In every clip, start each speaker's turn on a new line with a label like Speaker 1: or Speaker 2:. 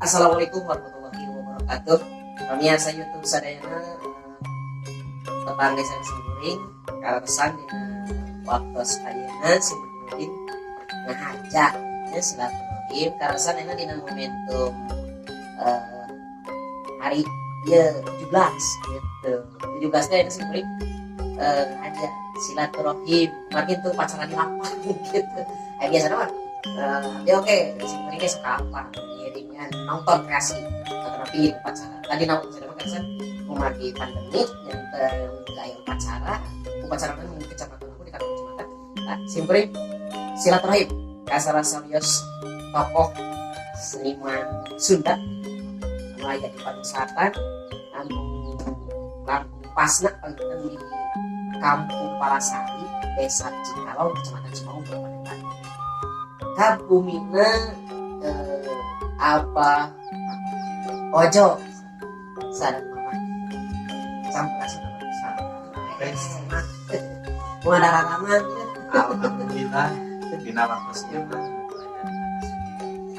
Speaker 1: Assalamualaikum warahmatullahi wabarakatuh. Pemirsa YouTube sadayana, tepang deui sareng simkuring kaleresan dina waktu ayeuna simkuring ngahaja ya silaturahim kaleresan ayeuna dina momentum hari ya 17 gitu. 17 teh ayeuna simkuring ngahaja silaturahim kemarin tuh pacaran di lapang gitu. Biasanya mah ya oke simkuring ge suka apa ngiringan nonton kreasi tapi upacara tadi namun saya mah kan kumargi pandemi yang aya upacara upacara kan di kecamatan aku di kantor kecamatan. Nah, simkuring silaturahim ka salah sawios tokoh seniman Sunda anu aya di pariwisata anu langkung pasna panginten di Kampung Palasari, Desa Cikalong, Kecamatan Cimaung, Kabupaten Bandung. Kabumina apa Ojo sareng Mama. Sampurasun. Mau ada raraman ya.
Speaker 2: Alhamdulillah dina waktu ieu mah.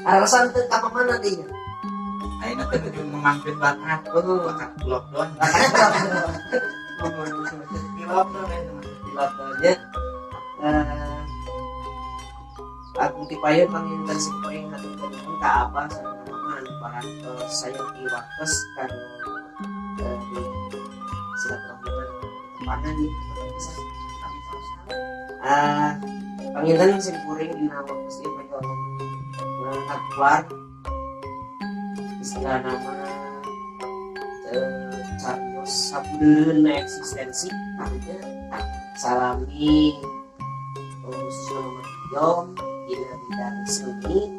Speaker 1: Alasan teu ka mana dinya?
Speaker 2: Ayeuna teh nuju memangkeun bakat.
Speaker 1: Oh.
Speaker 2: Bakat lockdown. Di lockdown ayeuna mah.
Speaker 1: Di lockdownnya. Aku tipayun panginten simkuring hatur nuhun ka Abah sareng Mama anu parantos sayogi waktos kanu di silaturahmiman tepangan gitu. Panginten simkuring dina waktu ieu hoyong ngaguar istilah nama carios sabudeureun eksistensi artinya salami khususnya Mama Yom dina bidang seni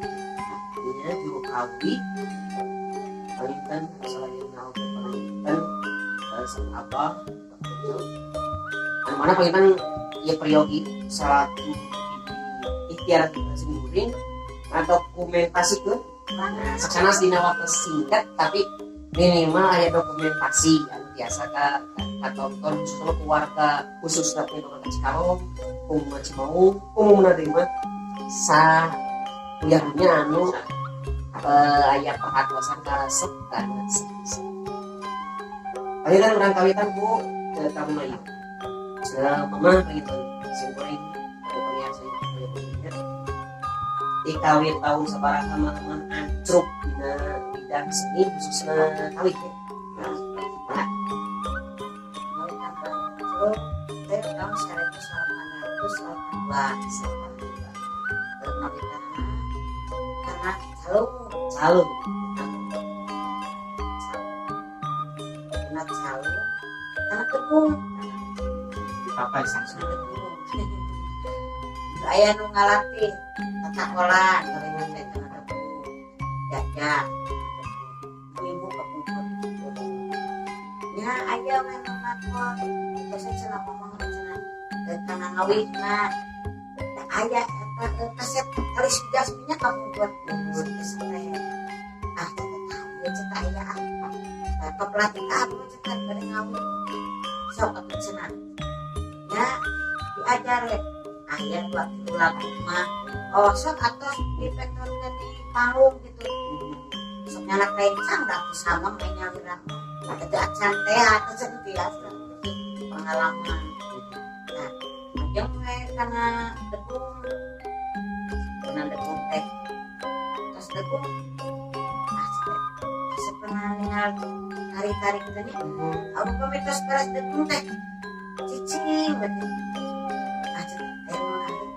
Speaker 1: nya juru kawi. Panginten salajengna oge panginten sareng Abah anu mana panginten ieu peryogi salaku ikhtiar simkuring ngadokumentasikeun. Nah, sanes dina waktu singkat tapi minimal aya dokumentasi anu biasa ka katonton khususnya keluarga, khususnya warga Cikalong, umumna Cimaung, umumna deui mah sa uyahnya anu aya perhatosan karesep kana seni. Ayeuna urang kawitan ku tamu ieu. Mama, panginten simkuring pada pemirsa nya dikawit tahun sabaraha Mama ancrub dina bidang seni khususnya kawit ya? Nah,
Speaker 3: Kawit tahun 1882 kawitan karena calung.
Speaker 1: Calung.
Speaker 3: Karena calung karena kebun.
Speaker 2: Dipapai langsung.
Speaker 3: Karena kebun aya nu ngalatih tatakolan kawitan teh kana kebun jajan ibu kebun ya aya we nu nakon terus cenah ngomong cenah kana ngawihna aya eta kaset kali jasminya kamu buat teh ah cenah cenah aya ah pelatih ah cenah bade ngawih sok atuh cenah ya diajar we aya dua tilu lagu mah oh sok atos dipetonkeun di panggung gitu sok nyalak rencang da atuh sama we nyalira eta acan teh atuh cenah biasa pengalaman. Nah, jeung we kana degung, kana degung teh tos degung ah asa pernah ningal tari-tari kitu nya. Upami tos beres degung teh cicing berarti ah cenah aya nu nari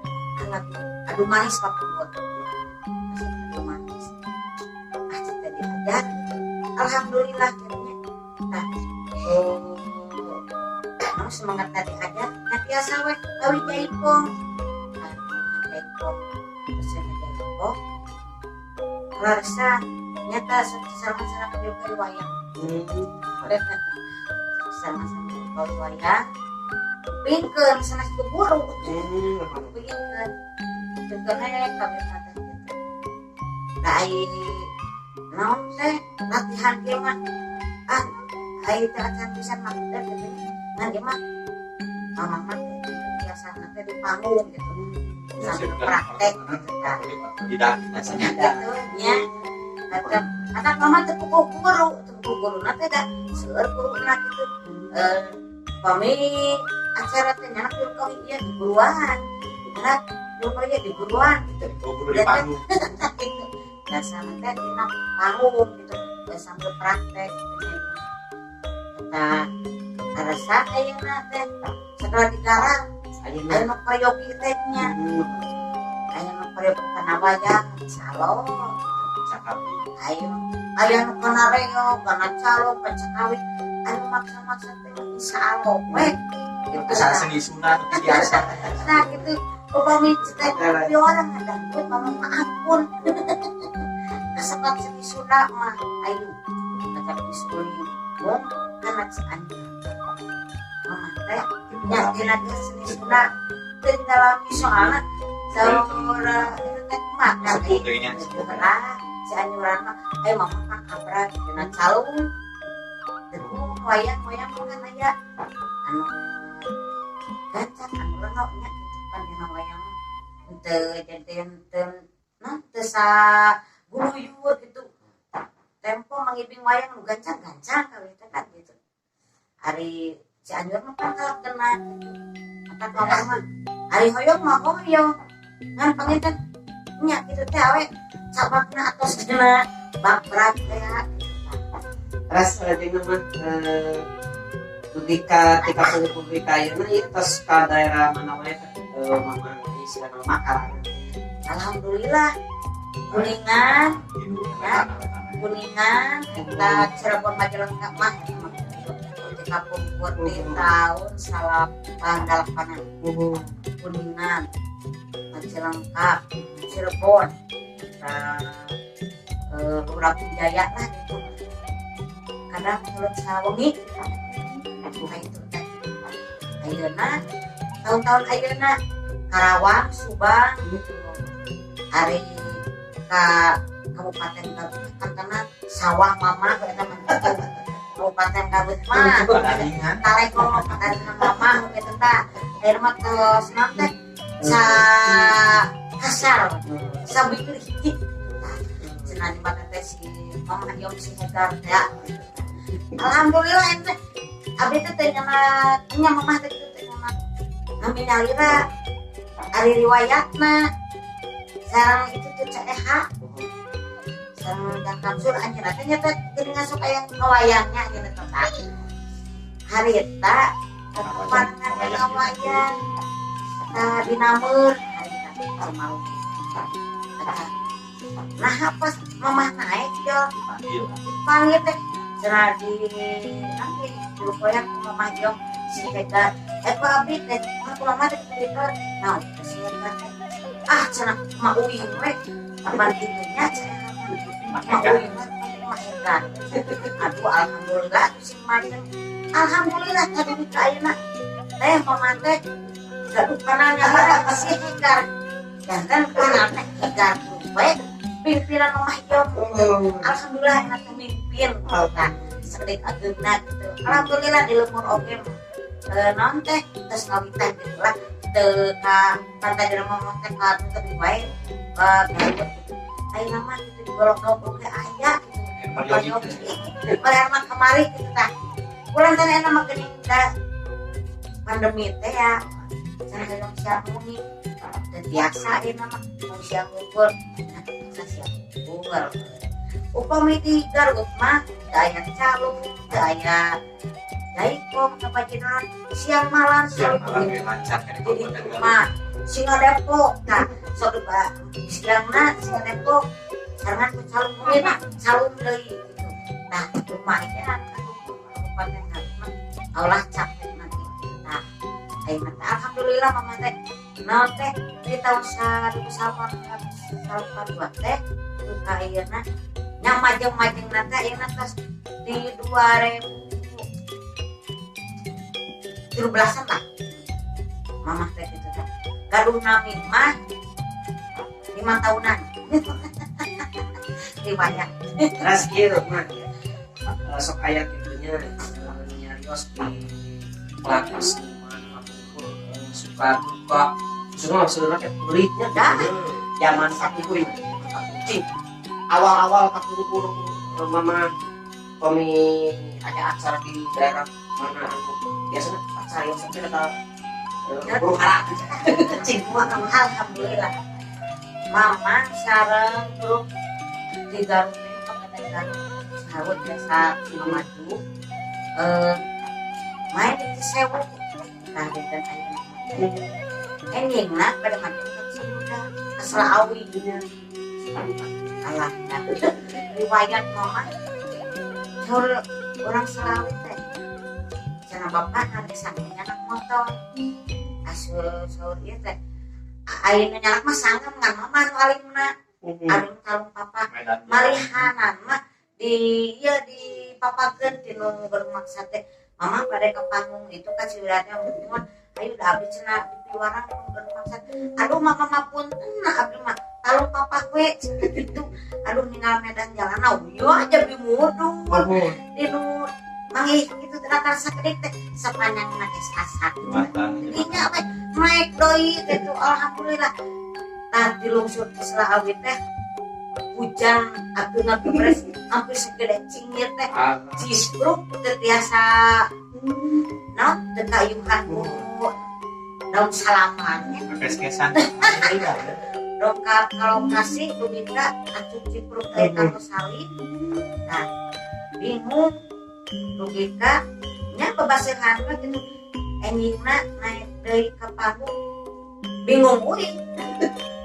Speaker 3: anak adu manis kapungkur adu manis ah cenah diajar alhamdulillah kitu nya. Nah, oh semangat tadi aja nah biasa we gawe jaipong. Nah, jaipong terus jaipong kaleresan nyata sareng-sareng juga wayang sama-sama gawe wayang pingkeun sanes ku guru pingkeun pingkeun we kabeh teh gitu. Da ai naon teh latihan ieu mah ah ai teh acan pisan mah teh gitu ngan ieu mah mama mah biasa teh di panggung gitu sambil praktek gitu kan.
Speaker 2: Tidak biasanya.
Speaker 3: Gitu nya. Eta eta mama teu puguh guru, teu puguh guruna teh da seueur guruna kitu. Pami acara teh nyanak juru ieu di guruan. Nyanak juru ieu di guruan gitu.
Speaker 2: Guru di panggung.
Speaker 3: Gitu. Dasarna teh dina panggung gitu, sambil praktek gitu. Eta karasa ayeuna teh setelah digarang
Speaker 1: Ayeuna.
Speaker 3: Aya nu peryogi teh nya. Aya nu peryogi kana wayang calon.
Speaker 2: Cakapi.
Speaker 3: Ayo aya nu kana reog, kana calon, pencekawi, anu maksa-maksa teh insya Allah we.
Speaker 2: Itu salah seni sunat itu biasa.
Speaker 3: Nah gitu, upami teh tapi orang ngadangdut mama mah ampun. Kasebab seni Sunda mah ayo tetap disuling wong kana Cianjur. Mama teh nya dina ge seni Sunda teu dalami soalna saur itu teh kumaha
Speaker 2: Sepuh teh nya.
Speaker 3: Lah Cianjuran mah ayo mama mah kabrak dina calung. Degung wayang-wayang mah kan aya anu gancang anu reno nya gitu kan dina wayang teu jadi teu nah teu saguluyur gitu. Tempo mangibing wayang nu gancang-gancang kali teh kan gitu. Ari Cianjur mah kan kalap kena gitu. Mata mama mah ari hoyong mah hoyong ngan panginten nya kitu teh awe cabakna atos dina babrak teh gitu.
Speaker 1: Ras ayeuna mah dugi ka tika publik ayeuna ieu tos ka daerah mana wae teh mama istilahna makaran.
Speaker 3: Alhamdulillah Kuningan ya, Kuningan eta Cirebon Majalengka mah di kapungkur di tahun 88-an. Kuningan Majalengka Cirebon eta Lurah Jaya lah gitu. Kadang mulut sawengi buka itu teh ayeuna tahun-tahun ayeuna Karawang Subang gitu hari ka Kabupaten Garut kan karena sawah mama eta mah Kabupaten Garut mah Talego Padaringan mama gitu tah ayeuna mah tos naon teh sa kasar sabikir hiji tah cenah di mana teh si mama Yom si Hegar teh. Alhamdulillah ente abdi teh teu nyana nya mamah teh kitu teh nyana nami nyalira ari riwayatna sareng itu teh CEH sareng Jang Kamsur anjeunna teh nya teh geuning sok aya ngawayangnya gitu teh harita kepangan ngawayang eta dinameur harita Cimaung eta nah pas mamah naik jol dipanggil teh cenah di nanti juru koyak mamah jong si Hegar ku abdi teh ku mamah teh kitu nah si Hegar teh ah cenah mah uing we kapan kitunya cenah mah uing we mah Hegar aduh alhamdulillah sing macem alhamdulillah tadi di ayeuna teh mamah teh gaduh pananya si Hegar jangan panana teh Hegar we pimpinan mamah jong alhamdulillah enak teh mimpin nah sekedik ageungna gitu alhamdulillah di lemur oge naon teh geus ngawitan gitu lah teu ka pantai di mamah teh ka teu wae ka Garut ayeuna mah gitu di golok-golok oge aya gitu padahal mah kamari gitu tah ulang teh enak mah geuning da pandemi teh ya cenah hoyong siap muni teu biasa ayeuna mah mun siang ngumpul nah siang ngumpul upami di Garut mah teu aya calung teu aya jaipong teu pajinan siang malam
Speaker 2: siang malam ge lancar kan di
Speaker 3: Garut mah Singa Depok nah sok siangna Singa Depok sarengan ku calung mungkin calung deui gitu nah lumayan kabupaten Garut mah Allah capek nanti nah ayeuna teh alhamdulillah mama teh naon teh di tahun 1982 teh ka ayeuna nya majeng-majengna teh ayeuna tos di 2017-an lah mamah teh gitu teh gaduh nami mah 5 tahunan riwayat
Speaker 1: Ras kieu mah sok aya kitunya nyarios di pelaku seniman kapungkur suka duka justru maksudna teh peulitnya zaman kapungkur kapungkur Awal-awal kapungkur mama kami ada acara di daerah mana anu biasanya acara yang sampai ada huru hara. Cing
Speaker 3: Wah, alhamdulillah. Mama sareng grup di Garut teh, Kabupaten Garut, Sawut Desa Sukamaju, main di Cisewu. Nah, dinten ayeuna enjingna pada maju ke Ciuda, ke Selawi. Alah, nah, riwayat mama saur orang Selawi teh cenah bapak ngariksa nyanak motor asul saur ieu teh ayeuna nyanak mah sanggem ngan mama nu alimna alim kalung papa
Speaker 2: Medan.
Speaker 3: Malihanan mah di ieu di papakeun ti nu bermaksa teh mama pada ke panggung itu kan Ciuda teh mun ayo da abdi cenah di piwarang nu bermaksa, aduh mama mah punten abdi mah talung papa we cenah gitu. Aduh, ninggal medan jalan uyuh aja bimudur di nu manggih gitu rata sakedik teh sepanjang geus asak.
Speaker 2: Jembatan.
Speaker 3: Jadinya we naik deui gitu, alhamdulillah. Tah, dilungsur ke Selawi teh hujan abdi ngagebres hampir segede cingir teh cispruk teu tiasa naon, teu kayuhan ku daun salamannya.
Speaker 2: Kes-kesan.
Speaker 3: Dongkap ka lokasi dugi ka asup cipruk teh kanggo salin. Nah, bingung dugi ka nya bebasehan we gitu. Enjingna naik deui ka panggung bingung uih,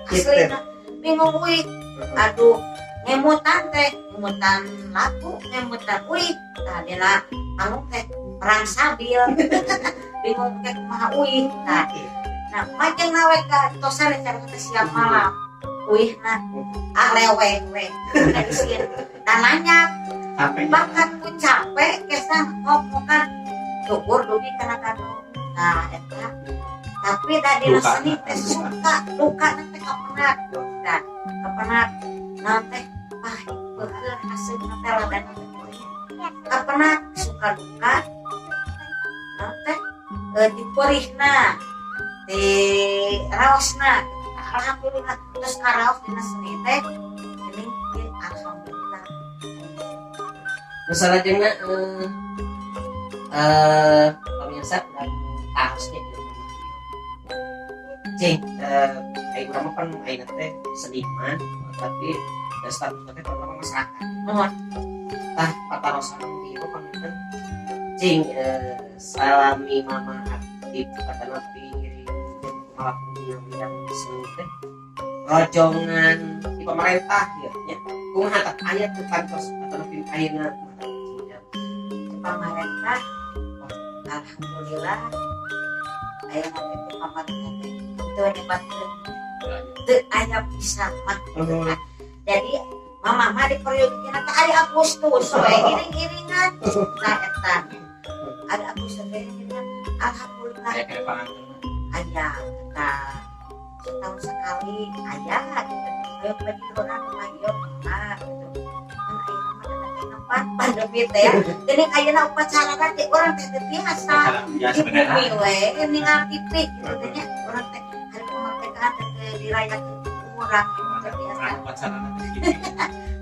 Speaker 3: aslina bingung uih. Aduh, ngemutan teh ngemutan laku ngemutan uih. Tah, dina panggung teh perang sabil, bingung teh kumaha uih. Nah, nah majeng we ka tosan cara teh siang malam uih. Nah, ah, leweh we isin dan nanya.
Speaker 2: Capeknya.
Speaker 3: Bahkan ku capek kesang ngomongkan syukur dugi kana kanu. Nah, eta tapi da dina
Speaker 2: Duka.
Speaker 3: Seni teh suka duka teh kapenak. Nah, kapenak naon teh pahit peuheur haseumna teh ladana teh kapenak suka duka naon teh di perihna di raosna. Alhamdulillah terus karaos dina seni teh ini alhamdulillah.
Speaker 1: Masalah jengna pemirsa dan harusnya cing aing urang mah pan ayeuna teh seniman tapi status teh pertama masyarakat.
Speaker 3: Nuhun.
Speaker 1: Tah, patarosan ieu panginten cing salami mama aktif kata ngiring malah dina bidang seni teh rojongan di pemerintah ya nya kumaha tah, aya teu kantos atau nepi ayeuna kumaha tah?
Speaker 3: Pemerintah alhamdulillah aya nanti teh pemerintah teh teu nyebatkeun teu aya pisan mah. Jadi mama mah di periode teh ari Agustus we iring-iringan. Nah, eta ari Agustus teh iring-iringan, alhamdulillah.
Speaker 2: Kayak kayak panganten.
Speaker 3: Aya eta setahun sekali aya gitu, ayo bagi orang ayo ah gitu kan. Ayeuna mah da teh nempat pandemi teh ya geuning ayeuna upacara teh urang teh teu tiasa
Speaker 2: Ya
Speaker 3: di
Speaker 2: sebenarnya.
Speaker 3: bumi we ningal TV gitu teh nya. Urang teh hari kemerdekaan teh teu dirayakeun urang teu tiasa.
Speaker 2: Upacara nanti gitu.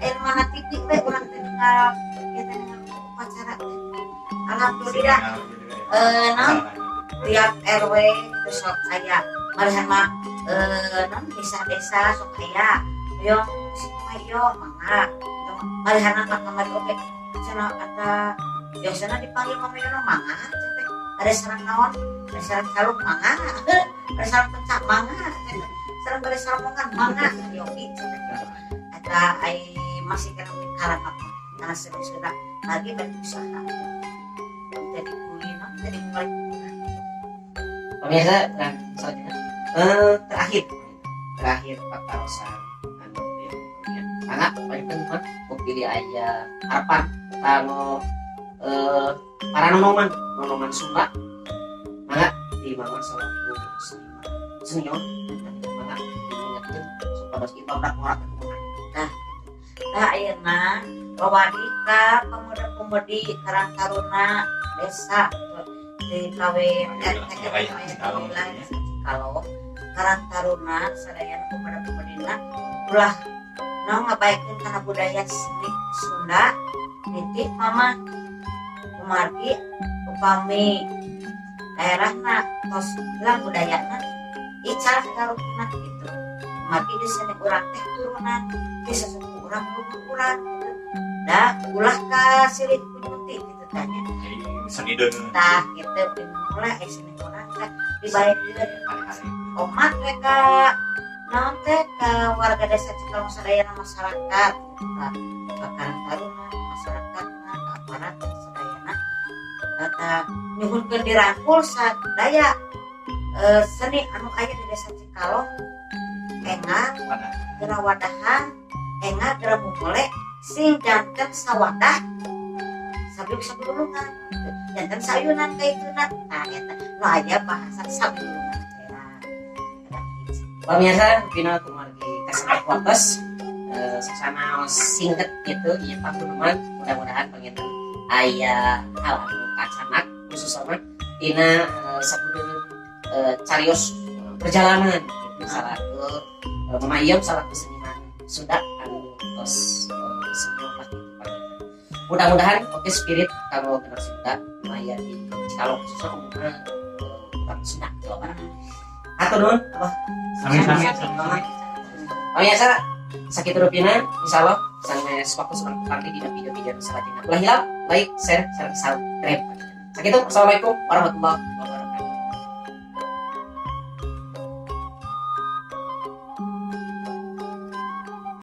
Speaker 3: Ayeuna mana TV we urang teh ningal ieu teh ningal upacara teh alhamdulillah. Naon, tiap RW gitu sok aya malihan mah naon desa desa sok aya hoyong sing ayo mangga malihan mah kamari oge cenah kata biasana dipanggil Mama Yono mangga cenah teh ada sarang naon, ada sarang calung mangga, ada sarang pencak mangga cenah, sarang bade saramongan mangga yogi cenah gitu. Eta ai masih kena karang apa karena seni sudah lagi berusaha jadi kulino jadi mulai.
Speaker 1: Pemirsa dan selanjutnya terakhir terakhir patarosan anu ya mangga panginten mah pilih aya harapan kanggo para nonoman nonoman Sunda, mangga di mama selaku seniman senior, mangga diingatkeun supados ieu barudak ngora teh kumaha.
Speaker 3: Nah, ayeuna wawadi ka pemuda-pemudi Karang Taruna desa di KW RT
Speaker 2: Wilayah Cikalong.
Speaker 3: Wilayah Cikalong, Karang Taruna sadayana, pemuda-pemudina ulah No ngabaekeun kana budaya seni Sunda nitip mama kumargi upami daerahna tos hilang budayana, ical sagarupina gitu. Kumargi di seni urang teh turunan di sesepuh urang, leluhur urang gitu, da ulah ka silih kunyuti gitu tanya.
Speaker 2: Jadi seni deun.
Speaker 3: Tah gitu, mulai seni urang teh dibaekeun omat mereka naon teh ke warga Desa Cikalong sadayana, masyarakat gitu, ka ka Karang Taruna, masyarakat, ka aparat sadayana, kata nyuhunkeun dirangkul sadaya seni anu aya di Desa Cikalong enga
Speaker 2: Wadah.
Speaker 3: Geura wadahan, enga geura mumule sing janten sawadah sabiuk sabilulungan gitu. Janten sayunan ka ituna. Nah, eta nu aya bahasa sabilulungan teh. Eta hiji.
Speaker 1: Pemirsa, pina kumargi kasebat waktos, sasana singkat gitu ieu paguneman, mudah-mudahan panginten aya hal anu kacanak khususna tina sabudeun carios perjalanan gitu salaku Mama Iyem salaku seniman Sunda anu tos senior lah gitu panginten. Mudah-mudahan oke spirit kanggo generasi muda nu aya di Cikalong, khususnya umumna urang Sunda Jawa Barat. Hatur nuhun, Abah.
Speaker 2: Sami-sami.
Speaker 1: Sami. Pemirsa, sakitu rupina, insyaallah sanes waktu urang papanggih dina video-video selanjutnya. Ulah hilap like, share, sareng subscribe. Sakitu, assalamualaikum warahmatullahi wabarakatuh.